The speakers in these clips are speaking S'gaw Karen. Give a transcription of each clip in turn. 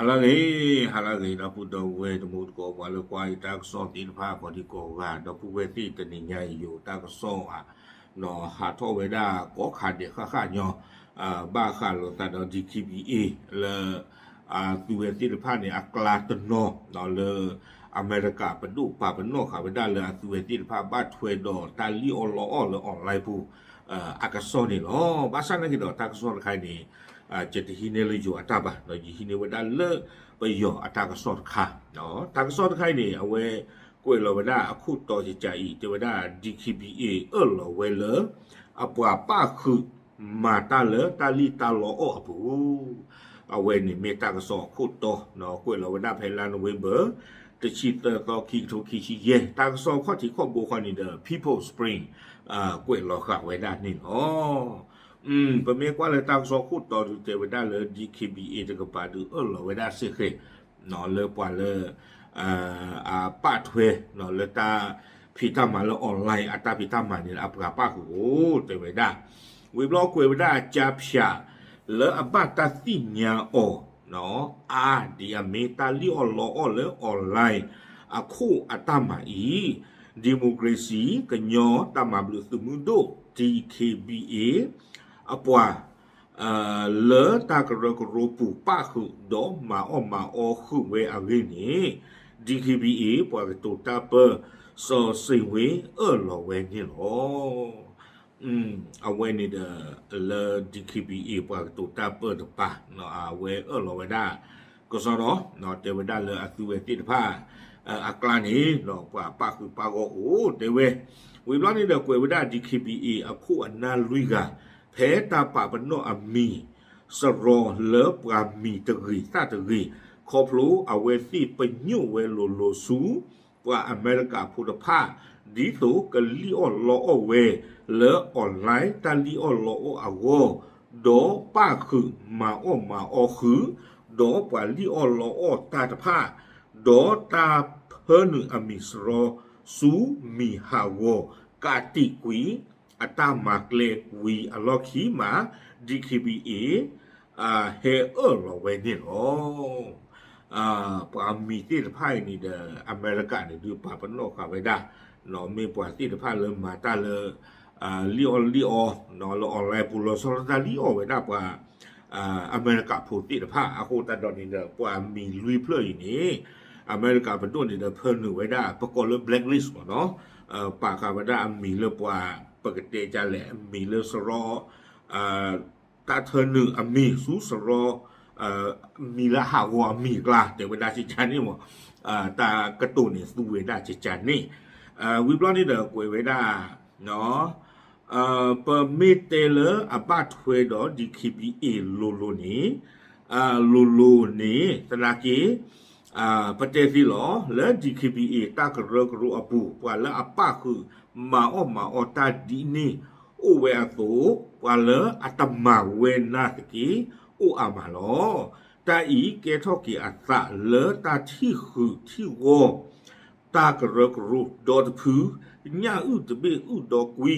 ဟါလၢအဂ့ၤ, ဟါလၢအဂ့ၤ ဒီပုၢ်ဒီဝဲၢ်တံၤသကိး ပှၤလၢကွၢ်ယတၢ်ကစီၣ်သ့ၣ်တဖၣ် ကိးဒံကိးဂၤ ဒီပုၢ်ဝဲၢ်သ့ၣ် တနံၤညါအံၤယိာ်တၢ်ကစီၣ်ဧါ, ဟးထီၣ်ဝဲဒၣ်ကိးခါဒဲးဃၣ်ဃၣ်ညီ, ဘၣ်ဃးလိာ်သးဒီး DKBA လၢ အသုဝဲသ့ၣ်တဖၣ်န့ၣ် အကျါတနီၤလၢ အမဲရကၤပဒိၣ်ပာ်ပနီၣ်ဃာ်ဝဲဒၣ်လၢအသုဝဲသ့ၣ်တဖၣ်ဘၣ်ထွဲဒီးတၢ်လံၣ်အီၣ်လီအီၣ်လၢ online ပူၤ အကစီၣ်န့ၣ်လီၤ. ဘၣ်ဆၣ်နာ်က့ဒီးတၢ်ကစီၣ်တခါအံၤန့ၣ် ယတဟံးန့ၢ်လၢယိၤအတၢ်ဘၣ်, ဒီးယဟံးန့ၢ်ဝဲဒၣ်လၢပယီၤအတၢ်ကစီၣ်တခါ, တၢ်ကစီၣ်တခါအံၤန့ၣ် အဝဲကွဲးလီၤဝဲဒၣ်အခိၣ်တီကကးအံၤ တဲဝဲဒၣ် DKBA အၢၣ်လီၤဝဲလၢ အပှၤပၣ်ဃုာ်မၤတၢ်လၢတၢ်လံၣ်တၢ်လီအီၣ်အပူၤ အဝဲန့ၣ်မ့ၢ်တၢ်ကစီၣ်အခိၣ်တီ, ကွဲးလီၤဝဲဒၣ်ဖဲလါနိၣ်ဝ့ဘၢၣ် တဆံသၢသီ ခံကထိခံဆံယဲၢ်, တၢ်ကစီၣ်ခီၣ်ထံးခီၣ်ဘိခီန့ၣ်ဒီး People Spring ကွဲးလီၤဃာ်ဝဲဒၣ်န့ၣ်လီၤ. ပမ့ၢ်ကွၢ်လၢတၢ်ကစီၣ်ခိၣ်တီဒုးတဲဝဲဒၣ်လၢ DKBA တကပၤဒုးအၢၣ်လီၤဝဲဒၣ်စ့ၢ်ကီး လၢပှၤလၢ အပာ်ထွဲ လၢတၢ်ဖံးတၢ်မၤလၢ online အတၢ်ဖံးတၢ်မၤန့ၣ် အပှၤပၣ်ဃုာ်အိၣ်တဲဝဲဒၣ်, ဝံၤဘျီကွဲးဝဲဒၣ်ကၠါဖၠး လၢအဘၣ်တၢ်သ့ၣ်ညါအီၤ အါဒ်အမ့ၢ်တၢ်လံၣ်အီၣ်လီအီၣ်လၢ online အခိၣ်အတၢ်မၤအံၤ Democracy ကညီတၢ်မၤဘျုးသုးမုၢ်ဒိၣ် DKBA အပှၤ လၢတၢ်ကရၢကရိပူၤပၣ်ဃုာ်ဒီးမၤအီၣ်မၤအီဃုာ်ဝဲအဂ့ၢ်န့ၣ် DKBA ပှၤကတိၤတၢ်ပၢၢ် စီၤစ့ၣ်ဝ့ အၢၣ်လီၤဝဲန့ၣ်လီၤ. အဝဲန့ၣ်ဒီး လၢ DKBA ပှၤကတိၤတၢ်ပၢၢ်တပၤ အဝဲအၢၣ်လီၤဝဲဒၣ် ကစီဒီ တဲဝဲဒၣ်လၢအသုဝဲသ့ၣ်တဖၣ် အကျါန့ၣ် ပှၤပၣ်ဃုာ်ပၣ်ဂီၢ်အိၣ်တဲဝဲ, ဝံၤဘျီန့ၣ်ဒီးကွဲးဝဲဒၣ် DKBA အခိၣ်အနၢ်လွံၢ်ဂၤ ဖဲတၢ်ပာ်ပနီၣ်အမံၤ စရီလၢပှၤမံၤတဂ့ၤသၣ်တဂ့ၤ ခီဖျိအဝဲသ့ၣ်ပညိၣ်ဝဲလိၤလိၤဆူ ပှၤအမဲရကၤဖိတဖၣ် ဒ်သိးကလံၣ်အီၣ်လီအီၣ်ဝဲလၢ online တၢ်လံၣ်အီၣ်လီအီၣ်အဂီၢ်, ဒီးပၣ်ဃုာ်မၤအီၣ်မၤအီဃုာ်, ဒီးပှၤလံၣ်အီၣ်လီအီၣ်တၢ်တဖၣ်, ဒီးတၢ်ဖၢနုာ်အမံၤစရီဆူမံၤဟးဂီၤ ကးတံာ်ကွံာ် အတၢ်မၤကျဲဝံၤအလီၢ်ခံမး DKBA ဟဲအၢၣ်လီၤဝဲန့ၣ်လီၤ. ပှၤမံၤသ့ၣ်တဖၣ်အံၤန့ၣ်ဒီး အမဲရကၤန့ၣ်ဒုးပာ်ပနီၣ်ဃာ်ဝဲဒၣ် မ့ၢ်ပှၤသ့ၣ်တဖၣ်လၢမၤတၢ်လၢ လံၣ်အီၣ်လံၣ်အီ လၢ online ပူၤလီၤဆီဒၣ်တၢ်လံၣ်အီၣ်ဝဲဒၣ်ပှၤ အမဲရကၤဖိသ့ၣ်တဖၣ် အဃိသတးဒီးန့ၣ်ဒီး ပှၤမံၤလွံၢ်ဖျၢၣ်အံၤန့ၣ် အမဲရကၤပဒိၣ်န့ၣ်ဒီးဖၢနုာ်ဝဲဒၣ် ပကိးလၢ blacklist မ့ၢ်နီၤ, ပာ်ဃာ်ဝဲဒၣ်အမံၤလၢပှၤ ပကတဲဒ်လဲၣ် အမံၤလၢစရီ တၢ်ထၢနုာ်အမံၤဆူစရီ မံၤလၢဟးဂီၤအမံၤအကျါ တဲဝဲဒၣ်ကကန့ၣ်မ့ၢ် တၢ်ကတိၤန့ၣ်သူဝဲဒၣ်ကကန့ၣ်, ဝံၤဘျီန့ၣ်ဒီးကွဲးဝဲဒၣ် ပမ့ၢ်တဲလၢအဘၣ်ထွဲဒီး DKBA လိၤလိၤန့ၣ်, လိၤလိၤန့ၣ် သနာ်က့ ပတဲသ့လီၤ လၢ DKBA တၢ်ကရၢကရိအပူၤ ပှၤလၢအပၣ်ဃုာ်မၤအီၣ်မၤအီတၢ်ဒ်န့ၣ်အိၣ်ဝဲအသိး ပှၤလၢအတမၤဝဲနာ်သက့ အိၣ်အါမးလီၤ. တၢ်အံၤကဲထီၣ်က့ၤအသးလၢတၢ်ထံၣ်ဃုာ်ထံၣ်ဂီၢ် တၢ်ကရၢကရိဒီတဖု ညၣ်အုၣ်တဘ့ၣ်အုၣ်ဒီကွံ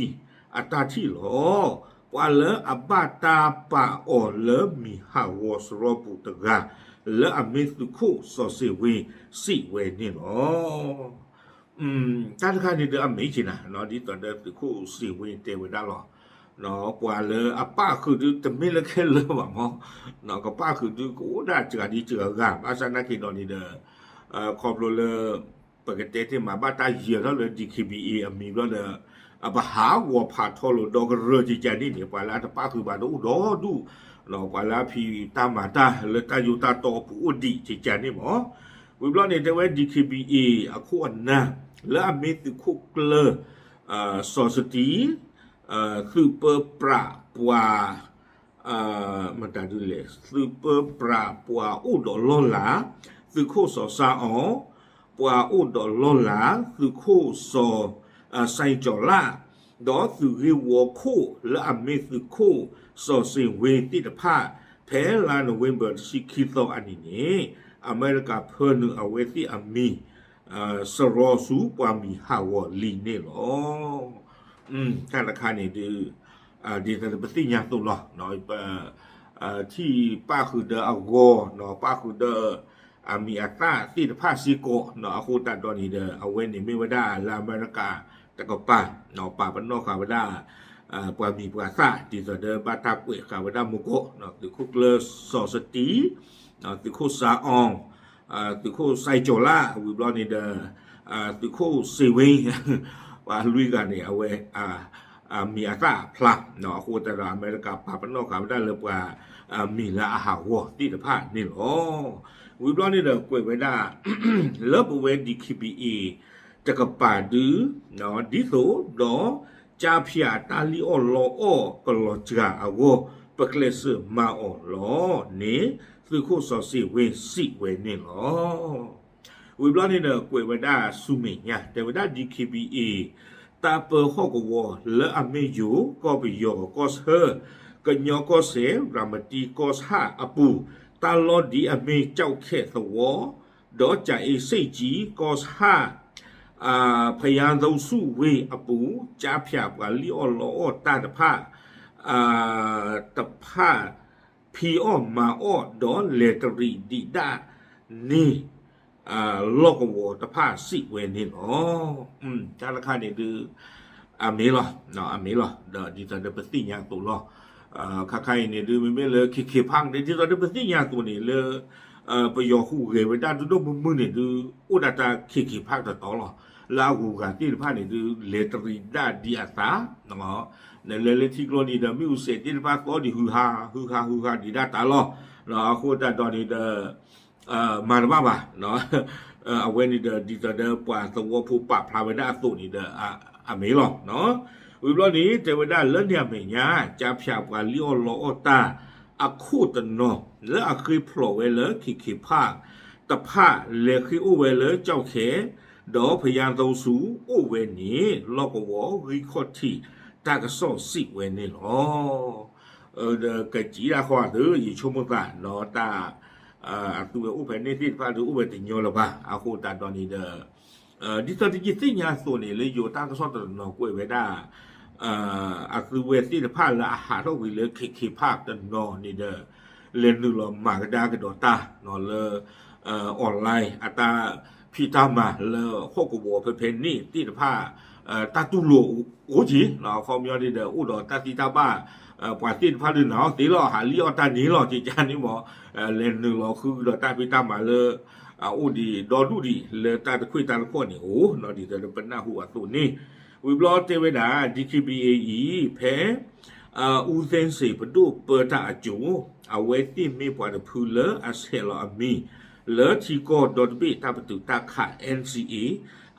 အတၢ်ထံၣ်လီၤ. ပှၤလၢအဘၣ်တၢ်ပာ်အီၤလၢမံၤဟးဂီၤစရီပူၤတဂၤ လၢအမ့ၢ်သုးခိၣ်စီၤစ့ၣ်ဝ့ စံးဝဲန့ၣ်လီၤ. တၢ်တခါန့ၣ်ဒီးအမ့ၢ်က့ၤနၤ ဒ်သိးဒီးသုးခိၣ်စ့ၣ်ဝ့တဲဝဲဒၣ်လီၤ. ပှၤလၢအပၣ်ဃုာ်ဒုတမ့ၢ်လၢခဲလၢာ်ဘၣ်မ့ၢ်, ကပၣ်ဃုာ်ဒုကအိၣ်ဒၣ်စှၤဒံစှၤဂၤ ဘၣ်ဆၣ်နာ်က့ဒီးန့ၣ်ဒီး ခီဖျိလၢ ပကတဲတ့ၢ်မး ဘၣ်တၢ်ယၢၤထီၣ်လၢ DKBA အမံၤဘျီဒီး အပဟးဂီၤဖးထီလိာ်ဒီကရၢကကန့ၣ်န့ၣ် ပှၤလၢအတပၣ်ဃုာ်ဘၣ်ဒီးအိၣ်ဒီဒူၣ်, ပှၤလၢအဖံးတၢ်မၤတၢ်လၢတၢ်ယိးတၢ်တီအပူၤအိၣ်ဒံးကကန့ၣ်မ့ၢ်, ဝံၤဘျီန့ၣ်တဲဝဲ DKBA အခိၣ်အနၢ် လၢအမ့ၢ်သုးခိၣ်ကျၢၢ် စီၤစတံ သုးပၢပြးပှၤ မတၤဒ်လဲၣ် သုးပၢပြးပှၤအိၣ်ဒီးလီၢ်လၤ သုးခိၣ်စီၤစၢ်အီၤ, ပှၤအိၣ်ဒီးလီၢ်လၤ သုးခိၣ်စီၤ စဲကၠီၤလၣ်, ဒီးသုးဂ့ၢ်ဝီခိၣ်လၢအမ့ၢ်သုးခိၣ်စီၤစ့ၣ်ဝ့သ့ၣ်တဖၣ် ဖဲလါနိၣ်ဝ့ဘၢၣ်တဆံခံသီအနံၤန့ၣ် အမဲရကၤဖၢနုာ်အဝဲသ့ၣ်အမံၤ စရီဆူပှၤမံၤဟးဂီၤလံန့ၣ်လီၤ. တၢ်တခါန့ၣ်ဒုး ဒ်သိးပသ့ၣ်ညါသိးလီၤ ပ ထံၣ်ပၣ်ဃုာ်ဒီးအဂီၤ, ပၣ်ဃုာ်ဒီးအမံၤအသၣ်သ့ၣ်တဖၣ်စ့ၢ်ကီး, အဃိသတးဒီးန့ၣ်ဒီး အဝဲန့ၣ်မ့ၢ်ဝဲဒၣ်လၢအမဲရကၤတကပၤ, ပာ်ပနီၣ်ဃာ်ဝဲဒၣ် ပှၤမံၤပှၤသၣ် ဒ်သိးဒီးဘၣ်တၢ်ကွဲးဃာ်ဝဲဒၣ်မူကီၢ်, သုးခိၣ်ကျၢၢ်စီၤစတံ, သုးခိၣ်စါအီ, သုးခိၣ်စဲကၠီၤလၣ်, ဝံၤဘျီန့ၣ်ဒီး သုးခိၣ်စ့ဝ့, ပှၤလွံၢ်ဂၤန့ၣ် အဝဲ မံၤအသၣ်ဖျါ, အဃိသတးဒီး အမဲရကၤပာ်ပနီၣ်ဃာ်ဝဲဒၣ်လၢပှၤမံၤလၢအဟးဂီၤသ့ၣ်တဖၣ်န့ၣ်လီၤ. ဝံၤဘျီန့ၣ်ဒီးကွဲးဝဲဒၣ် လၢပဝဲ D K B A တကပၤဒု ဒ်သိးဒီး ကၠါဖၠးတၢ်လံၣ်အီၣ်လီအီၣ်ကလီၤစှၤအဂီၢ် ပကျဲးစၢးမၤအီၤလီၤန့ၣ် သုးခိၣ်စီၤစ့ဝ့စံးဝဲန့ၣ်လီၤ. ဝံၤဘျီန့ၣ်ဒီးကွဲးဝဲဒၣ်ဆူမဲာ်ညါ တဲဝဲဒၣ် D K B A တၢ်ပၢဟီၣ်ကဝီၤလၢအမ့ၢ်ယိၤ ကီၢ်ပယီၤ ကီၢ်ဆၢ ကညီကီၢ်စဲၣ် ရၤမတံကီၢ်ဆၣ်အပူၤ တၢ်လီၢ်ဒ်အမ့ၢ်ကၠီၣ်ခဲသဝီ ဒီးကၠၤအ့စ့ၣ်ကၠံ ကီၢ်ဆၣ် ဖယါသိဆူၣ်ဝ့ၢ်အပူၤ ကၠါဖၠးပှၤလံၣ်အီၣ်လီအီၣ်တၢ်တဖၣ် တဖၣ် ဖံးအီၣ်မၤအီၣ်ဒီးလဲၤတရံးဒံးဒၣ်န့ၢ် လီၢ်ကဝီၤတဖၣ်စံးဝဲန့ၣ်လီၤ. တၢ်တခါန့ၣ်ဒုး အမ့ၢ်လီၤ, အမ့ၢ်လီၤ ဒီးဒ်သိးဒီးပသ့ၣ်ညါအသိးလီၤ. ခါခါအံၤန့ၣ်ဒုး မ့မ့ၢ်လၢ ခ့ခ့ဖးန့ၣ် ဒ်သိးဒီးပသ့ၣ်ညါအသိးန့ၣ် လၢ ပယီၤဟူးဂဲၤဝဲဒၣ်ဒုးဒိၣ်မုၢ်မုၢ်န့ၣ်ဒုး အိၣ်ဒၣ်တၢ်ခ့ခ့ဖးတတီၤလီၤ. လၢအဂုၤအဂၤသ့ၣ်တဖၣ်န့ၣ်ဒုး လဲၤတရံးဒၣ်ဒ်အသး နလဲၤလၢထံကျိန့ၣ်ဒီး မ့ၣ်အူစဲးသ့ၣ်တဖၣ်သီဒံး ဟုဟး ဟုဟး ဟုဟးဒံးဒၣ်တၢ်လီၤ. အဃိသတးဒီးန့ၣ်ဒီး မၤတဘၣ်ဘၣ်. အဝဲန့ၣ်ဒီး ဒ်သိးဒီးပှၤသဝီဖိပာ်ဖျါဝဲဒၣ်အသိးန့ၣ်ဒီး အမ့ၢ်လီၤ. ဝံၤဘျီန့ၣ် တဲဝဲဒၣ်လၢန့ၣ်အမဲာ်ညါ ကၠါဖၠးပှၤလံၣ်အီၣ်လီအီၣ်တၢ်အခိၣ်တနီၤ လၢအဃ့ဖျိးဝဲလၢ ခ့ခ့ဖး တဖၣ် လဲၤဃ့အိၣ်ဝဲလၢကၠီၣ်ခဲ ဒီးဖယါသိဆူၣ်အိၣ်ဝဲန့ၣ် လီၢ်ကဝီၤဂံၢ်ခီၣ်ထံးတၢ်ကစီၣ်စံးဝဲန့ၣ်လီၤ. ဒီးကစံးဒၣ်ဃီသု ယဆိကမိၣ်သးနီၤ တၢ် အသုဝဲအိၣ်ဖဲန့ၣ်သ့ၣ်တဖၣ်ဒုးအိၣ်ဝဲတညီလၢၤဘၣ်. အဃိသတးဒီးန့ၣ်ဒီး ဒ်သိးတယသ့ၣ်ညါအသိးန့ၣ် လၢယိၤတၢ်ကစီၣ်တနီၤကွဲးဝဲဒၣ် အသုဝဲသ့ၣ်တဖၣ်လၢအဟးထီၣ်ကွံာ်လၢ ခ့ခ့ဖးတနီၤန့ၣ်ဒီး လဲၤနုာ်လီၤမၤကဒါကဒီးတၢ်လၢ online အတၢ်ဖံးတၢ်မၤလၢဟီၣ်ကဝီၤဖဲဖဲန့ၣ်သ့ၣ်တဖၣ် တၢ်တူၢ်လိာ်အိၣ်က့ၤ အခီပညီန့ၣ်ဒီး အိၣ်ဒီးတၢ်သံတၢ်ဘၣ် ပှၤသ့ၣ်တဖၣ်ဒုးနၤအီၣ်သ့လီၤ ဟးလံၣ်အီၣ်တၢ်န့ၣ်လီၤ ကကန့ၣ်မး လဲၤနုာ်လီၤဃုကဒီးတၢ်ဖံးတၢ်မၤလၢ အအိၣ်ဒံးဒီဒူၣ်ဒံးလၢတၢ်တခွ့ၣ်တၢ်တခီၣ်န့ၣ်အိၣ် ဒ်သိးဒီးပနၢ်ဟူအသိးန့ၣ် ဝံၤဘျီတဲဝဲဒၣ် D K B A အံၤ ဖဲ အူသ့စ့ၣ်ပဒိၣ် ပၢတၢ်အစိၤ အဝဲသ့ၣ်မ့ၢ်ပှၤတဖုလၢအဆဲးလီၤအမံၤ လၢထံကီၢ်ဒီတဘ့ၣ်တၢ်ပတုာ်တၢ်ခး N C A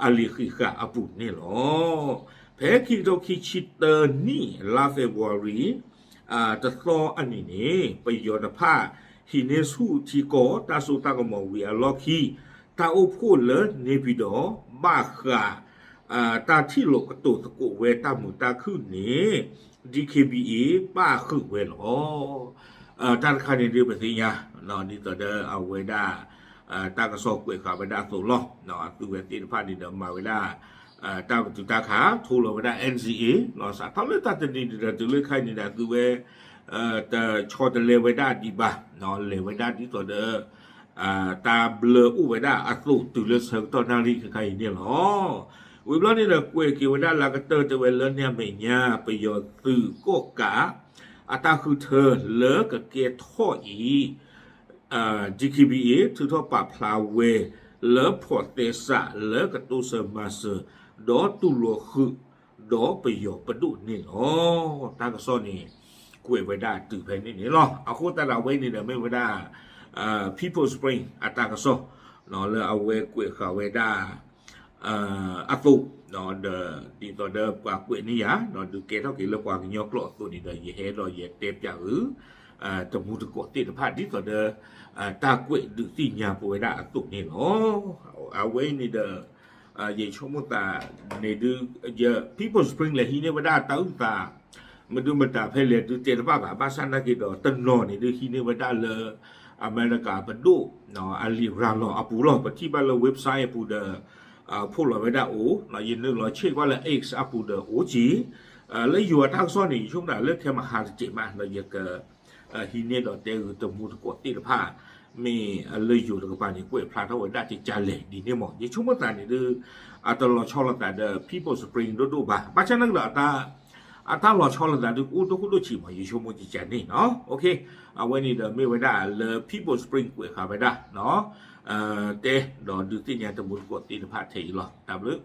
အလံာ်ဃံးဃာ်အပူၤန့ၣ်လီၤ. ဖဲခံကထိခံဆံတၢနံၣ် လါ February တသီအနံၤန့ၣ် ပယီၤတဖၣ် ဟံးန့ၢ်ဆူၣ်ထံကီၢ်တၢ်စိတၢ်ကမီၤဝံၤအလီၢ်ခံ တၢ်အိၣ်ဖှိၣ်လၢန့ၣ်ပံၤဒီး ဘၣ်ဃး တၢ်ထံၣ်လိာ်ကတိၤသကိးဝဲတၢ်မုာ်တၢ်ခုၣ်န့ၣ် D K B A ပၣ်ဃုာ်ဝဲလီၤ. တၢ်တခါန့ၣ်ဒုးပသ့ၣ်ညါ ဒ်သိးဒီးအဝဲဒၣ် တၢ်ကစီၣ်ကွဲးဃာ်ဝဲဒၣ်အသိးလီၤ. အသုဝဲသ့ၣ်တဖၣ်န့ၣ်ဒီးမၤဝဲဒၣ် တၢ်ပတုာ်တၢ်ခး ထိလိာ်ဝဲဒၣ် N C A လီၤ. စးထီၣ်လၢတၢ်တနံၤန့ၣ်ဒီး တုၤလၢခဲအံၤန့ၣ်ဒီး အသုဝဲ တဆီတလဲဝဲဒၣ်ဒံးဘၣ် လဲၤဝဲဒၣ်ဒ်သိးဒီး တၢ်ဘျၢအိၣ်ဝဲဒၣ်အသိးတုၤလၢဆၢကတီၢ်နၣ်ရံၣ်ခဲခါအံၤန့ၣ်လီၤ. ဝံၤဘျီန့ၣ်ဒီးကွဲးက့ၤဝဲဒၣ်လၢကတၢၢ်တဲဝဲလၢန့ၣ်အမဲာ်ညါ ပယီၤသုးကီၣ်ကး အတၢ်ဃုထၢလၢကကဲထီၣ်အံၤ D K B A ထုးထီၣ်ပာ်ဖျါဝဲ လၢဖီၣ်သဲစးလၢကတိစၢၤမၤစၢၤ ဒီးတူၢ်လိာ်ဃုာ် ဒီးပယီၤပဒိၣ်န့ၣ်လီၤ. တၢ်ကစီၣ်န့ၣ် ကွဲးဝဲဒၣ်တုၤဖဲန့ၣ်န့ၣ်လီၤ. အဃိသတးဒီးအဝဲန့ၣ်ဒီးမ့ၢ်ဝဲဒၣ် People Spring အတၢ်ကစီၣ် လၢအဝဲကွဲးဃာ်ဝဲဒၣ် အသိး ဒီးဒ်သိးဒီးပှၤကွဲးန့ၢ်ယၤ ဒီးဒုးကဲထီၣ်က့ၤလၢပှၤကညီကျိာ်အသိးန့ၣ်ဒီး ယဟဲဒီးယတဲပၠးအု တမူတကိးသ့ၣ်တဖၣ် ဒ်သိးဒီး တၢ်ကွဲးဒုးသ့ၣ်ညါပဝဲဒၣ်အသိးန့ၣ်လီၤ. အဝဲအံၤန့ၣ်ဒီး ယဆိကမိၣ်သးန့ၣ်ဒုး ယ People Spring လဲၤဟံးန့ၢ်ဝဲဒၣ်တၢ်အုၣ်သး မဒုမတၤဖဲလဲၣ်ဒုးတဲတဘၣ်ဘၣ် ဘၣ်ဆၣ်နာ်က့ဒီး တနီၤန့ၣ်ဒုးဟံးန့ၢ်ဝဲဒၣ်လၢ အမဲရကၤပဒိၣ် အလံာ်ရၤလီၤအပူၤလီၤ. ပထံၣ်ဘၣ်လၢ website အပူၤဒီး ဖိးလီၤဝဲဒၣ်အိၣ် ယနုာ်လီၤဆ့ၣ်ကွၢ်လၢ X အပူၤဒီးအိၣ်က့ၤ လၢယိၤအတၢ်ကစီၣ်န့ၣ် ယဆိကမိၣ်လၢခဲမဟါတစဲးမး ဒီးယက ဟံးန့ၢ်ဒီးတဲဂုာ်တမူတကိးသ့ၣ်တဖၣ် မ့ၢ်လၢယိၤတကပၤန့ၣ် ကွဲးဖျါထီၣ်ဝဲဒၣ်ကကလဲၣ်ဒ်န့ၣ်မး. ယဆိကမိၣ်သးန့ၣ်ဒုး အတလီၤဆီလိာ်သးဒီး People Spring ဒိၣ်ဒိၣ်ဘၣ်. ဘၣ်ဆၣ်န့ၣ်ကဒီး အတၢ်လီၤဆီလိာ်သးဒုး ကအိၣ်ဒိၣ်ခိၣ်ဒိၣ်ဆံးမး ယဆိကမိၣ်ကကန့ၣ်နီၤ. အဝဲန့ၣ်ဒီးမ့ၢ်ဝဲဒၣ်လၢ People Spring ကွဲးဃာ်ဝဲဒၣ် တဲဒီးဒုးသ့ၣ်ညါတမူတကိးသ့ၣ်တဖၣ်ထဲအံၤလီၤ. တၢ်ဘျုး